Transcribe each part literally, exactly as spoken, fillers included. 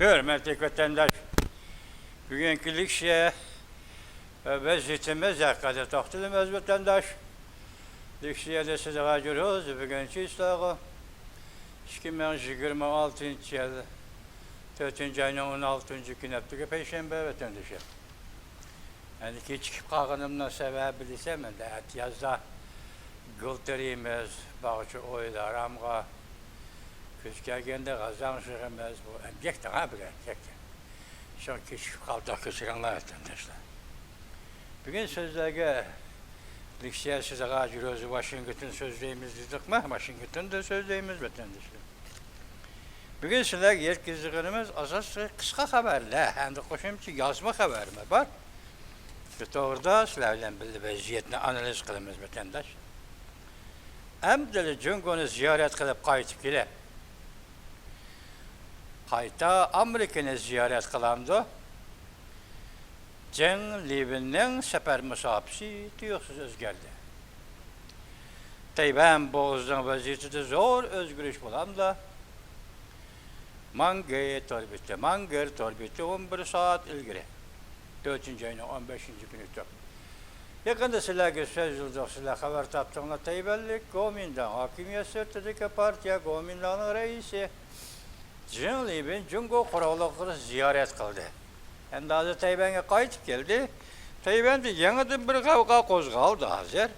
ھۆرمەتلىك ۋەتەنداش، بۈگۈنكى لېكسىيە ۋەزىيىتىمىز ھەققىدە توختىلىمىز، ۋەتەنداش. لېكسىيەدە سىزغا جۇرۇز بۈگۈنچى ئىسلاغۇ، ئىككى مىڭ يىگىرمە ئالتىنچى يىل تۆتىنچى ئاينىڭ ئون ئالتىنچى كۈنى، ھەپتىگە پەيشەنبە، ۋەتەندىشىم. ئەمدى كېچىكىپ قالغىنىمنىڭ سەۋەبى دېسەم، ئەمدى ئەتىيازدا گۈل تېرىيمىز، باغچە ئويلار ئارامغا، كۈز كەلگەندە غازاڭ يىغىمىز. بۇ ئەمگەك دەڭا بىر ئەمگەك. شۇڭا كېچىكىپ قالدۇق، كەچۈرۈڭلار، ۋەتەنداشلار. بۈگۈن سۆزلەرگە لېكسىيە سىزغا جۇرۇزى ۋاشىنگتون سۆزلەيمىز دېدۇقما؟ ۋاشىنگتوندا سۆزلەيمىز، ۋەتەنداشلار. بۈگۈن سىلەرگە يەتكۈزىدىغىنىمىز ئاساسلىقى قىسقا خەۋەرلەر ھەمدە قوشۇمچە يازما خەۋەرلەر بار. شۇ توغرىدا سىلەر بىلەن بىللە ۋەزىيەتنى ئانالىز قىلىمىز، ۋەتەنداش. ئەمدىلا جۇڭگونى زىيارەت قىلىپ قايتىپ كېلىپ، قايتا ئامېرىكىنى زىيارەت قىلامدۇ؟ جېڭ لىۋېننىڭ سەپەر مۇساپىسى تۇيۇقسىز ئۆزگەردى. تەيۋەن بوغۇزىنىڭ ۋەزىيىتىدە زور ئۆزگىرىش بولامدۇ؟ ماڭگې تور بېتى، ماڭگېر تور بېتى ئون بىر سائەت ئىلگىرى، تۆتىنچى ئاينىڭ ئون بەشىنچى كۈنى تۇتۇپ. يېقىندا سىلەرگە سۆزلىدۇق، سىلەر خەۋەر تاپتىڭلار، تەيۋەنلىك گومىنداڭ ھاكىمىيەت سىرتىدىكى پارتىيە گومىنداڭنىڭ رەئىسى جېڭ لىۋېن جۇڭگو قۇرۇقلۇقىغا زىيارەت قىلدى. ئەمدى ھازىر تەيۋەنگە قايتىپ كەلدى. تەيۋەندە يېڭىدىن بىر غەۋغا قوزغالدى ھازىر.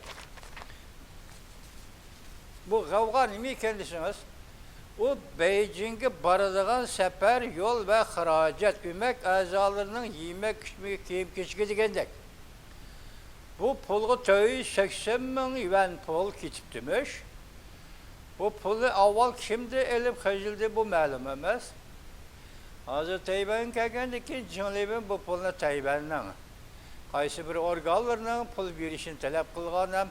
بۇ غەۋغا نېمە ئىكەن دېسىڭىز، ئۇ بېيجىڭگە بارىدىغان سەپەر يول ۋە خىراجەت، ئۆمەك ئەزالىرىنىڭ يېمەك ئىچمىكى، كىيىم كېچىكى دېگەندەك. بۇ پۇلغا تۆت يۈز سەكسەن مىڭ يۈەن پۇل كېتىپتىمىش. بۇ پۇلنى ئاۋۋال كىمدىن ئېلىپ خەجلىدى، بۇ مەلۇم ئەمەس. ھازىر تەيۋەنگە كەلگەندىن كېيىن جېڭ لىۋېن بۇ پۇلنى تەيۋەننىڭ قايسى بىر ئورگانلىرىنىڭ پۇل بېرىشىنى تەلەپ قىلغان ھەم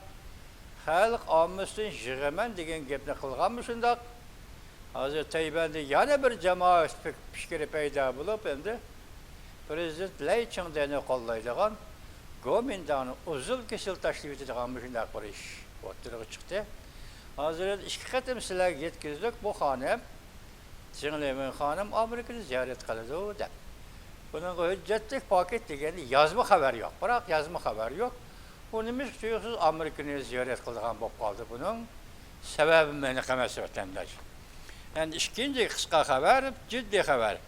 خەلق ئاممىسىدىن يىغىمەن دېگەن گەپنى قىلغانمۇ شۇنداق. ھازىر تەيۋەندە يەنە بىر جامائەت پىك-، پىكرى پەيدا بولۇپ، ئەمدى پىرېزىدېنت لەي چىڭدېنى قوللايدىغان گومىنداڭنى ئۇزۇل كېسىل تاشلىۋېتىدىغان مۇشۇنداق بىر ئىش ئوتتۇرىغا چىقتى. ھازىر ئىككى قېتىم سىلەرگە يەتكۈزدۇق، بۇ خانىم، جېڭ لىۋېن خانىم ئامېرىكىنى زىيارەت قىلىدۇ دەپ. بۇنىڭغا ھۆججەتلىك پاكىت دېگەندە يازما خەۋەر يوق، بىراق يازما خەۋەر يوق. ئۇ نېمىشقا تۇيۇقسىز ئامېرىكىنى زىيارەت قىلىدىغان بولۇپ قالدى؟ بۇنىڭ سەۋەبىمۇ ئېنىق ئەمەس، ۋەتەنداش. ئەمدى ئىككىنچى قىسقا خەۋەر، جىددىي خەۋەر.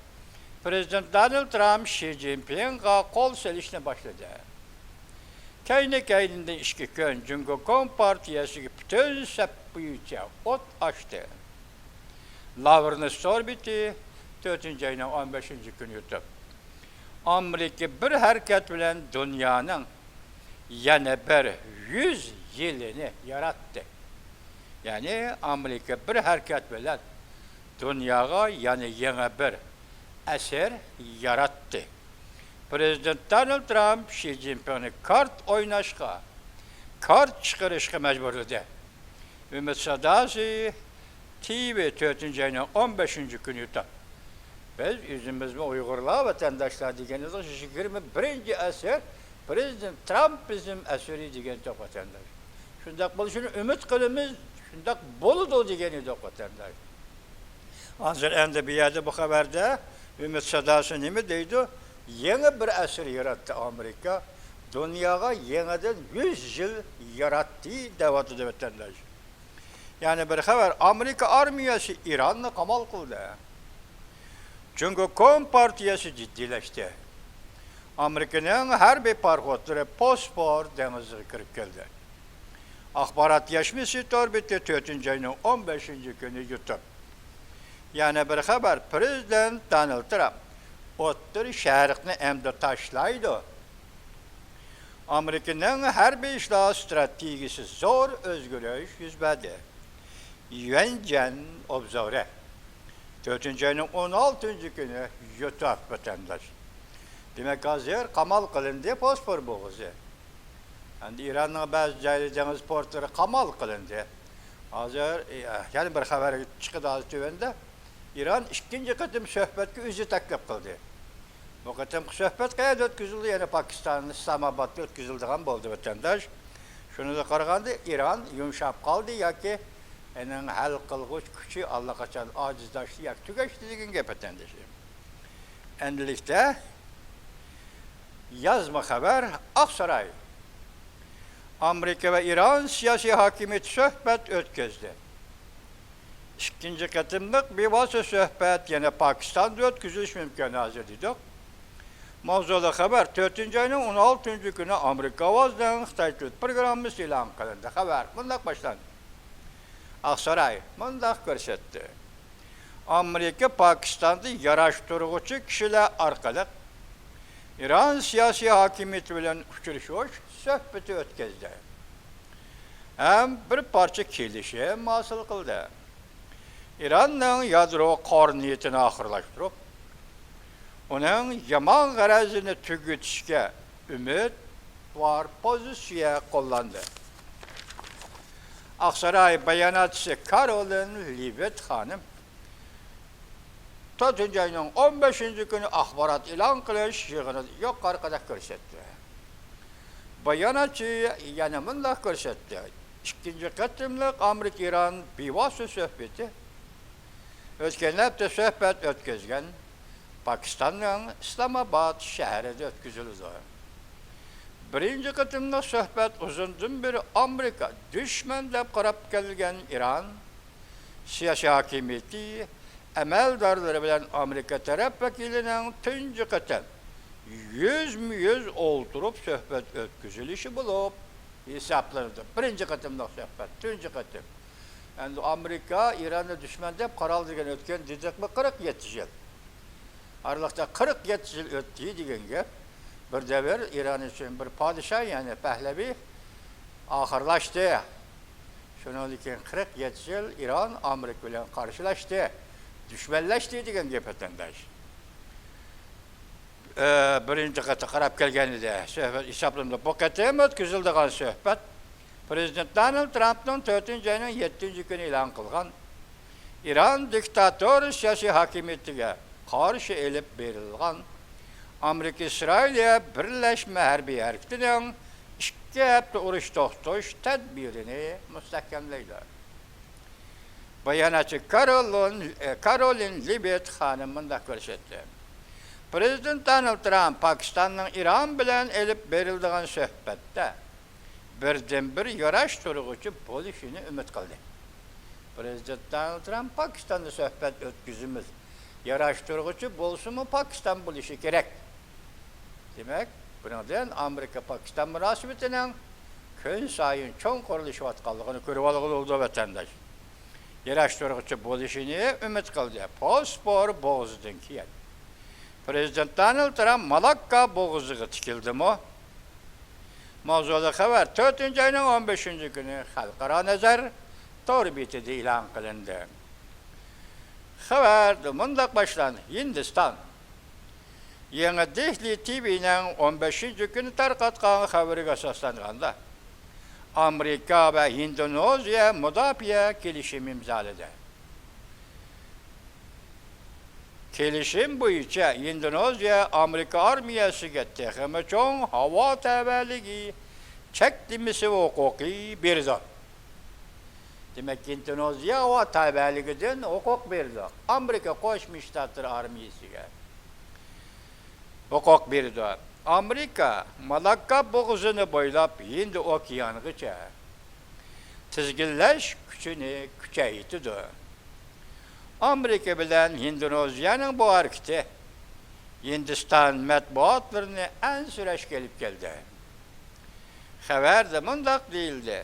پىرېزىدېنت دونالد ترامپ شى جىنپىڭغا قول سېلىشنى باشلىدى. كەينى-كەينىدىن ئىككى كۈن جۇڭگو كومپارتىيەسىگە پۈتۈن سەپ بويىچە ئوت ئاچتى. لاۋرېنس تور بېتى تۆتىنچى ئاينىڭ ئون بەشىنچى كۈنى يۇتۇپ، ئامېرىكا بىر ھەرىكەت بىلەن دۇنيانىڭ يەنە بىر يۈز يىلىنى ياراتتى. يەنى ئامېرىكا بىر ھەرىكەت بىلەن دۇنياغا يەنە يېڭى بىر ئەسىر ياراتتى. پىرېزىدېنت دونالد ترامپ شى جىنپىڭنى كارت ئويناشقا، كارت چىقىرىشقا مەجبۇرلىدى. ئۈمىد ساداسى، تىۋى، تۆتىنچى ئاينىڭ ئون بەشىنچى كۈنى يۇتۇپ، بىز ئۆزىمىزمۇ ئۇيغۇرلار، ۋەتەنداشلار دېگەن ئىدۇق، يىگىرمە بىرىنچى ئەسىر، پىرېزىدېنت ترامپ بىزنىڭ ئەسىرى دېگەن ئىدۇق، ۋەتەنداش. شۇنداق بولۇشىنى ئۈمىد قىلىمىز، شۇنداق بولىدۇ دېگەن ئىدۇق، ۋەتەنداش. ھازىر ئەمدى بۇ يەردە بۇ خەۋەردە ئۈمىد ساداسى نېمە دەيدۇ؟ يېڭى بىر ئەسىر ياراتتى ئامېرىكا، دۇنياغا يېڭىدىن يۈز يىل ياراتتى دەۋاتىدۇ، ۋەتەنداش. يەنە بىر خەۋەر، ئامېرىكا ئارمىيەسى ئىراننى قامال قىلدى. جۇڭگو كومپارتىيەسى جىددىيلەشتى. ئامېرىكىنىڭ ھەربىي پاراخوتلىرى بوسفور دېڭىزىغا كىرىپ كەلدى. ئاخبارات يەشمىسى تور بېتى تۆتىنچى ئاينىڭ ئون بەشىنچى كۈنى يۇتۇپ. يەنە بىر خەۋەر، پىرېزىدېنت دونالد ترامپ ئوتتۇرا شەرقنى ئەمدى تاشلايدۇ. ئامېرىكىنىڭ ھەربىي ئىشلار ئىستراتېگىيىسى زور ئۆزگىرىش يۈز بەردى. يۈەنجيەن ئوبزورى، تۆتىنچى ئاينىڭ ئون ئالتىنچى كۈنى يۇتۇپ، ۋەتەنداش. دېمەك، ھازىر قامال قىلىندى بوسفور بوغۇزى. ئەمدى ئىراننىڭ بەزى جايلىرى، دېڭىز پورتلىرى قامال قىلىندى. ھازىر، ئە، يەنە بىر خەۋەر چىقىدۇ ھازىر تۆۋەندە. ئىران ئىككىنچى قېتىم سۆھبەتكە ئۆزى تەكلىپ قىلدى. بۇ قېتىمقى سۆھبەت قەيەردە ئۆتكۈزۈلدى؟ يەنە پاكىستان ئىسلامئابادتا ئۆتكۈزۈلىدىغان بولدى، ۋەتەنداش. شۇنىڭغا قارىغاندا، ئىران يۇمشاپ قالدى ياكى ئۇنىڭ ھەل قىلغۇچ كۈچى ئاللىقاچان ئاجىزلاشتى ياكى تۈگەشتى دېگەن گەپ، ۋەتەنداشلىرىم. ئەمدىلىكتە يازما خەۋەر. ئاقساراي. ئامېرىكا ۋە ئىران سىياسىي ھاكىمىيىتى سۆھبەت ئۆتكۈزدى. ئىككىنچى قېتىملىق بىۋاسىتە سۆھبەت يەنە پاكىستاندا ئۆتكۈزۈلۈشى مۇمكىن ھازىر دېدۇق. ماۋزۇلۇق خەۋەر. تۆتىنچى ئاينىڭ ئون ئالتىنچى كۈنى ئامېرىكا ئاۋازىنىڭ خىتاي تىل پروگراممىسى ئېلان قىلىندى. خەۋەر مۇنداق باشلاندى. ئاقساراي مۇنداق كۆرسەتتى. ئامېرىكا پاكىستاندا ياراشتۇرغۇچى كىشىلەر ئارقىلىق ئىران سىياسىي ھاكىمىيىتى بىلەن ئۇچرىشىش سۆھبىتى ئۆتكۈزدى ھەم بىر پارچە كېلىشىم ھاسىل قىلدى. ئىراننىڭ يادرو قارا نىيىتىنى ئاخىرلاشتۇرۇپ، ئۇنىڭ يامان غەرەزىنى تۈگىتىشكە ئۈمىدۋار پوزىتسىيە قوللاندى. ئاقساراي باياناتچىسى كارولىن لېۋىت خانىم تۆتىنچى ئاينىڭ ئون بەشىنچى كۈنى ئاخبارات ئېلان قىلىش يىغىنىدا يۇقىرىقىدەك كۆرسەتتى. باياناتچى يەنە مۇنداق كۆرسەتتى. ئىككىنچى قېتىملىق ئامېرىكا ئىران بىۋاسىتە سۆھبىتى ئۆتكەن ھەپتە سۆھبەت ئۆتكۈزگەن پاكىستاننىڭ ئىسلامئاباد شەھىرىدە ئۆتكۈزۈلىدۇ. بىرىنچى قېتىملىق سۆھبەت ئۇزۇندىن بېرى ئامېرىكا دۈشمەن دەپ قاراپ كەلگەن ئىران سىياسىي ھاكىمىيىتى ئەمەلدارلىرى بىلەن ئامېرىكا تەرەپ ۋەكىلىنىڭ تۇنجى قېتىم يۈزمۇ يۈز ئولتۇرۇپ سۆھبەت ئۆتكۈزۈلۈشى بولۇپ ھېسابلىنىدۇ. بىرىنچى قېتىملىق سۆھبەت، تۇنجى قېتىم. ئەمدى ئامېرىكا ئىراننى دۈشمەن دەپ قارالدى دېگەن ئۆتكەن دېدۇقمۇ، قىرىق يەتتە يىل. ئارىلىقتا قىرىق يەتتە يىل ئۆتتى دېگەن گەپ. بىر دەۋر ئىران ئۈچۈن بىر پادىشاھ، يەنى پەھلەۋى ئاخىرلاشتى. شۇنىڭدىن كېيىن قىرىق يەتتە يىل ئىران ئامېرىكا بىلەن قارشىلاشتى، دۈشمەنلەشتى دېگەن گەپ، ۋەتەنداش. ئە، بىرىنچى قېتىم قاراپ كەلگەندە سۆھبەت ھېسابلىنىدۇ. بۇ قېتىم ئۆتكۈزۈلىدىغان سۆھبەت پرېزىدېنت دونالد ترامپنىڭ تۆتىنچى ئاينىڭ يەتتىنچى كۈنى ئېلان قىلغان ئىران دىكتاتور سىياسىي ھاكىمىيىتىگە قارشى ئېلىپ بېرىلغان ئامېرىكا ئىسرائىلىيە بىرلەشمە ھەربىي ھەرىكىتىنىڭ ئىككى ھەپتە ئۇرۇش توختىتىش تەدبىرىنى مۇستەھكەملەيدۇ. باياناتچى كارولون، كارولىن لېۋىت خانىم مۇنداق كۆرسەتتى. پرېزىدېنت دونالد ترامپ پاكىستاننىڭ ئىران بىلەن ئېلىپ بېرىلىدىغان سۆھبەتتە بىردىنبىر ياراشتۇرغۇچى بولۇشىنى ئۈمىد قىلدى. پرېزىدېنت دونالد ترامپ پاكىستاندا سۆھبەت ئۆتكۈزىمىز، ياراشتۇرغۇچى بولسىمۇ پاكىستان بولۇشى كېرەك. دېمەك، بۇنىڭدىن ئامېرىكا پاكىستان مۇناسىۋىتىنىڭ كۈنسايىن چوڭقۇرلىشىۋاتقانلىقىنى كۆرۈۋالغىلى بولىدۇ، ۋەتەنداش. ياراشتۇرغۇچى بولۇشىنى ئۈمىد قىلدى. بوسپور بوغۇزىدىن كېيىن پرېزىدېنت دونالد ترامپ مالاككا بوغۇزىغا تىكىلدىمۇ؟ ماۋزۇلۇق خەۋەر تۆتىنچى ئاينىڭ ئون بەشىنچى كۈنى خەلقئارا نەزەر تور بېتىدە ئېلان قىلىندى. خەۋەر مۇنداق باشلاندى. ھىندىستان. يېڭى دېھلى تىۋىنىڭ ئون بەشىنچى كۈنى تارقاتقان خەۋىرىگە ئاساسلانغاندا، ئامېرىكا ۋە ھىندونېزىيە مۇداپىئە كېلىشىمى ئىمزالىدى. كېلىشىم بويىچە ھىندونېزىيە ئامېرىكا ئارمىيەسىگە تېخىمۇ چوڭ ھاۋا تەۋەلىكى چەكلىمىسى ھوقۇقى بېرىدۇ. دېمەك، ھىندونېزىيە ھاۋا تەۋەلىكىدىن ھوقۇق بېرىدۇ. ئامېرىكا قوشما شتاتلىرى ئارمىيەسىگە ھوقۇق بېرىدۇ. ئامېرىكا مالاككا بوغۇزىنى بويلاپ ھىندى ئوكيانىغىچە تىزگىنلەش كۈچىنى كۈچەيتىدۇ. ئامېرىكا بىلەن ھىندونېزىيەنىڭ بۇ ھەرىكىتى ھىندىستان مەتبۇئاتلىرىنى ئەنسىرەشكە ئېلىپ كەلدى. خەۋەردە مۇنداق دېيىلدى: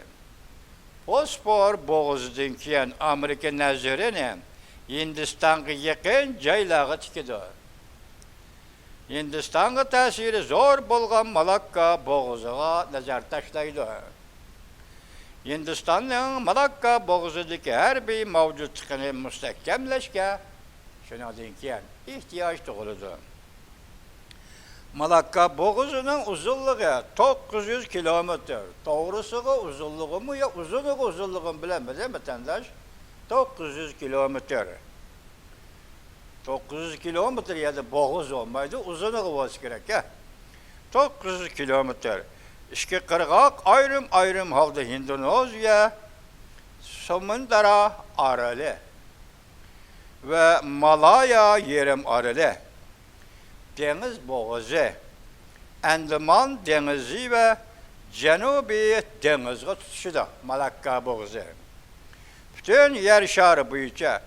بوسپور بوغۇزىدىن كېيىن ئامېرىكا نەزىرىنى ھىندىستانغا يېقىن جايلارغا تىكىدۇ. ھىندىستانغا تەسىرى زور بولغان مالاككا بوغۇزىغا نەزەر تاشلايدۇ. ھىندىستاننىڭ مالاككا بوغۇزىدىكى ھەربىي مەۋجۇتلۇقىنى مۇستەھكەملەشكە شۇنىڭدىن كېيىن ئېھتىياج تۇغۇلىدۇ. مالاككا بوغۇزىنىڭ ئۇزۇنلۇقى توققۇز يۈز كىلومېتىر. توغرىسىغا ئۇزۇنلۇقىمۇ يا ئۇزۇنىغا ئۇزۇنلۇقىمۇ بىلەلمىدىم، ۋەتەنداش. توققۇز يۈز كىلومېتىر. توققۇز يۈز كىلومېتىر يەردە بوغۇز بولمايدۇ، ئۇزۇنىغا بولسا كېرەك، ھە. توققۇز يۈز كىلومېتىر. ئىككى قىرغاق ئايرىم-ئايرىم ھالدا ھىندونېزىيە سۇمۇندرا ئارىلى ۋە مالايا يېرىم ئارىلى دېڭىز بوغۇزى، ئەندىمان دېڭىزى ۋە جەنۇبىي دېڭىزغا تۇتىشىدۇ، مالاككا بوغۇزى. پۈتۈن يەر شارى بويىچە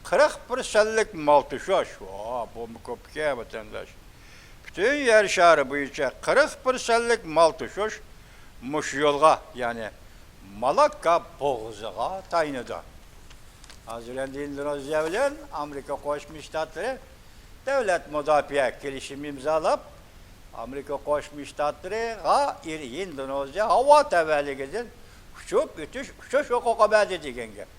قىرىق پىرسەنتلىك مال توشۇش، ۋا، بۇمۇ كۆپكەن، ۋەتەنداش. پۈتۈن يەر شارى بويىچە قىرىق پىرسەنتلىك مال توشۇش مۇشۇ يولغا، يەنى مالاككا بوغۇزىغا تايىنىدۇ. ھازىر ئەمدى ئىندونېزىيە بىلەن ئامېرىكا قوشما شتاتلىرى دۆلەت مۇداپىئە كېلىشىمى ئىمزالاپ، ئامېرىكا قوشما شتاتلىرىغا ئىر-، ئىندونېزىيە ھاۋا تەۋەلىكىدىن ئۇچۇپ ئۆتۈش، ئۇچۇش ھوقۇقى بەردى دېگەن گەپ.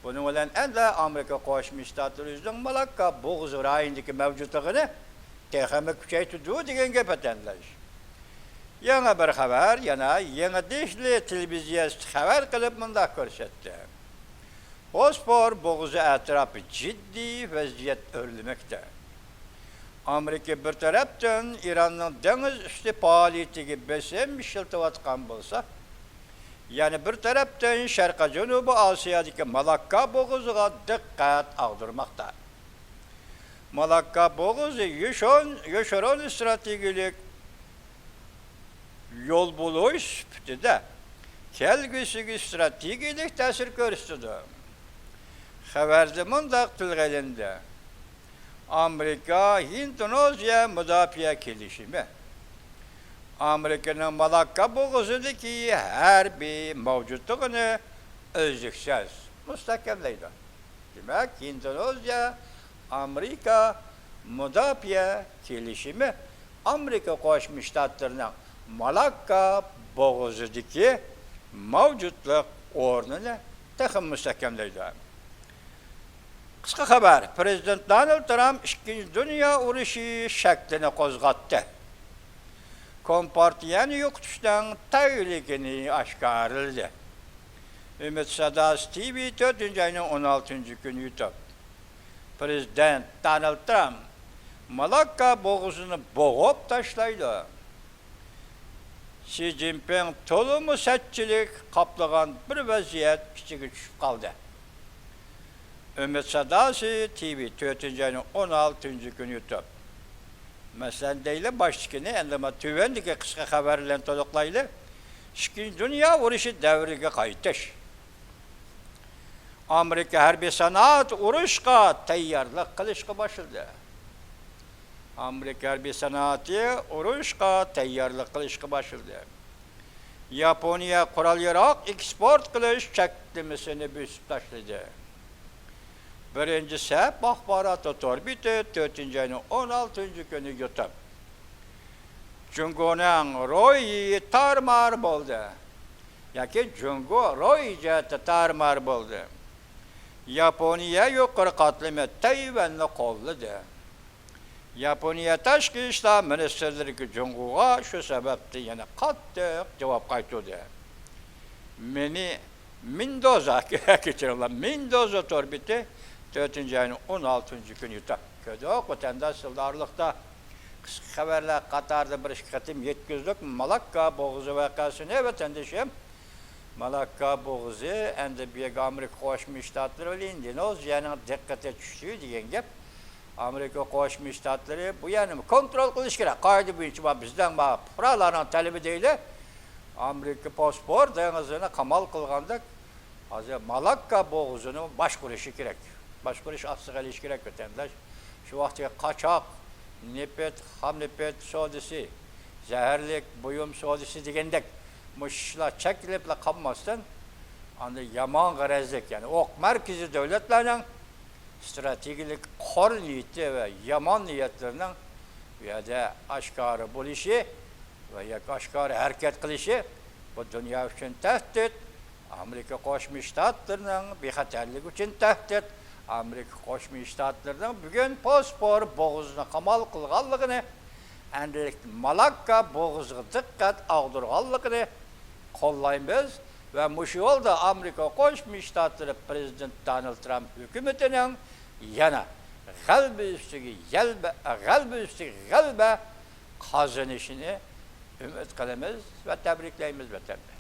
بۇنىڭ بىلەن ئەمدى ئامېرىكا قوشما شتاتلىرى ئۆزىنىڭ مالاككا بوغۇزى رايونىدىكى مەۋجۇتلۇقىنى تېخىمۇ كۈچەيتىدۇ دېگەن گەپ، ۋەتەنداش. يېڭى بىر خەۋەر، يەنە يېڭى دېھلى تېلېۋىزىيەسى خەۋەر قىلىپ مۇنداق كۆرسەتتى. بوسفور بوغۇزى ئەتراپى جىددىي ۋەزىيەت ئۆرلىمەكتە. ئامېرىكا بىر تەرەپتىن ئىراننىڭ دېڭىز ئۈستى پائالىيىتىگە بېسىم ئىشلىتىۋاتقان بولسا، يەنە بىر تەرەپتىن شەرقىي جەنۇبىي ئاسىيادىكى مالاككا بوغۇزىغا دىققەت ئاغدۇرماقتا. مالاككا بوغۇزى يوشۇن-، يوشۇرۇن ئىستراتېگىيەلىك يول بولۇش سۈپىتىدە كەلگۈسىگە ئىستراتېگىيەلىك تەسىر كۆرسىتىدۇ. خەۋەردە مۇنداق تىلغا ئېلىندى: ئامېرىكا ھىندونېزىيە مۇداپىئە كېلىشىمى ئامېرىكىنىڭ مالاككا بوغۇزىدىكى ھەربىي مەۋجۇتلۇقىنى ئۈزلۈكسىز مۇستەھكەملەيدۇ. دېمەك، ھىندونېزىيە ئامېرىكا مۇداپىئە كېلىشىمى ئامېرىكا قوشما شتاتلىرىنىڭ مالاككا بوغۇزىدىكى مەۋجۇتلۇق ئورنىنى تېخىمۇ مۇستەھكەملەيدۇ. قىسقا خەۋەر، پىرېزىدېنت دونالد ترامپ ئىككىنچى دۇنيا ئۇرۇشى شەكلىنى قوزغاتتى. كومپارتىيەنى يوقىتىشنىڭ تەگلىكىنى ئاشكارىلىدى. ئۈمىد ساداسى تىۋى تۆتىنچى ئاينىڭ ئون ئالتىنچى كۈنى يۇتۇپ، پىرېزىدېنت دونالد ترامپ مالاككا بوغۇزىنى بوغۇپ تاشلايدۇ. شى جىنپىڭ تولىمۇ سەتچىلىك قاپلىغان بىر ۋەزىيەت ئىچىگە چۈشۈپ قالدى. ئۈمىد ساداسى تىۋى تۆتىنچى ئاينىڭ ئون ئالتىنچى كۈنى يۇتۇپ. مەسىلەن، دەيلى، باشتىكىنى، ئەمدى مانا تۆۋەندىكى قىسقا خەۋەر بىلەن تولۇقلايلى. ئىككىنچى دۇنيا ئۇرۇشى دەۋرىگە قايتىش. ئامېرىكا ھەربىي سانائەت ئۇرۇشقا تەييارلىق قىلىشقا باشلىدى. ئامېرىكا ھەربىي سانائىتى ئۇرۇشقا تەييارلىق قىلىشقا باشلىدى. ياپونىيە قورال-ياراغ ئېكسپورت قىلىش چەكلىمىسىنى بۆسۈپ تاشلىدى. بىرىنچى سەپ ئاخبارات تور بېتى تۆتىنچى ئاينىڭ ئون ئالتىنچى كۈنى يۇتۇپ، جۇڭگونىڭ روھى تارمار بولدى. ياكى جۇڭگو روھى جەھەتتە تارمار بولدى. ياپونىيە يۇقىرى قاتلىمى تەيۋەننى قوللىدى. ياپونىيە تاشقى ئىشلار مىنىستىرلىرى جۇڭگوغا شۇ سەۋەبتىن يەنە قاتتىق جاۋاب قايتۇردى. مېنى مېندوزا، كەچۈرۈڭلار، مېندوزا تور بېتى تۆتىنچى ئاينىڭ ئون ئالتىنچى كۈنى يۇتۇپ. كۆردۇق، ۋەتەنداش، يىلدا ئارىلىقتا قىسقا خەۋەرلەر قاتارىدا بىر ئىككى قېتىم يەتكۈزدۇق مالاككا بوغۇزى ۋەقەسىنى، ۋەتەندىشىم. مالاككا بوغۇزى ئەمدى بۇ يەرگە ئامېرىكا قوشما شتاتلىرى بىلەن ئىندونېزىيەنىڭ دىققىتى چۈشتى دېگەن گەپ. ئامېرىكا قوشما شتاتلىرى بۇ يەرنى كونترول قىلىش كېرەك. قائىدە بويىچە بار، بىزنىڭ بار پۇقرالارنىڭ تەلىپى دەيلى. ئامېرىكا بوسفور دېڭىزىنى قامال قىلغاندەك، ھازىر مالاككا بوغۇزىنى باشقۇرۇشى كېرەك. باشقۇرۇش ئاستىغا ئېلىشى كېرەك، ۋەتەنداش. شۇ ۋاقىتتىكى قاچاق، نېفىت، خام نېفىت سودىسى، زەھەرلىك بۇيۇم سودىسى دېگەندەك مۇشۇ ئىشلار چەكلىنىپلا قالماستىن، ئاندىن يامان غەرەزلىك، يەنى ئوق مەركىزى دۆلەتلەرنىڭ ئىستراتېگىيەلىك قارا نىيىتى ۋە يامان نىيەتلىرىنىڭ بۇ يەردە ئاشكارا بولۇشى ۋە ياكى ئاشكارا ھەرىكەت قىلىشى، بۇ دۇنيا ئۈچۈن تەھدىت، ئامېرىكا قوشما شتاتلىرىنىڭ بىخەتەرلىكى ئۈچۈن تەھدىت، ئامېرىكا قوشما شتاتلىرىنىڭ بۈگۈن بوسفور بوغۇزىنى قامال قىلغانلىقىنى، ئەمدىلىكتە مالاككا بوغۇزىغا دىققەت ئاغدۇرغانلىقىنى قوللايمىز ۋە مۇشۇ يولدا ئامېرىكا قوشما شتاتلىرى پىرېزىدېنتى دونالد ترامپ ھۆكۈمىتىنىڭ يەنە غەلىبە ئۈستىگە يەلبە-، غەلىبە ئۈستىگە غەلىبە قازىنىشىنى ئۈمىد قىلىمىز ۋە تەبرىكلەيمىز، ۋەتەنداش.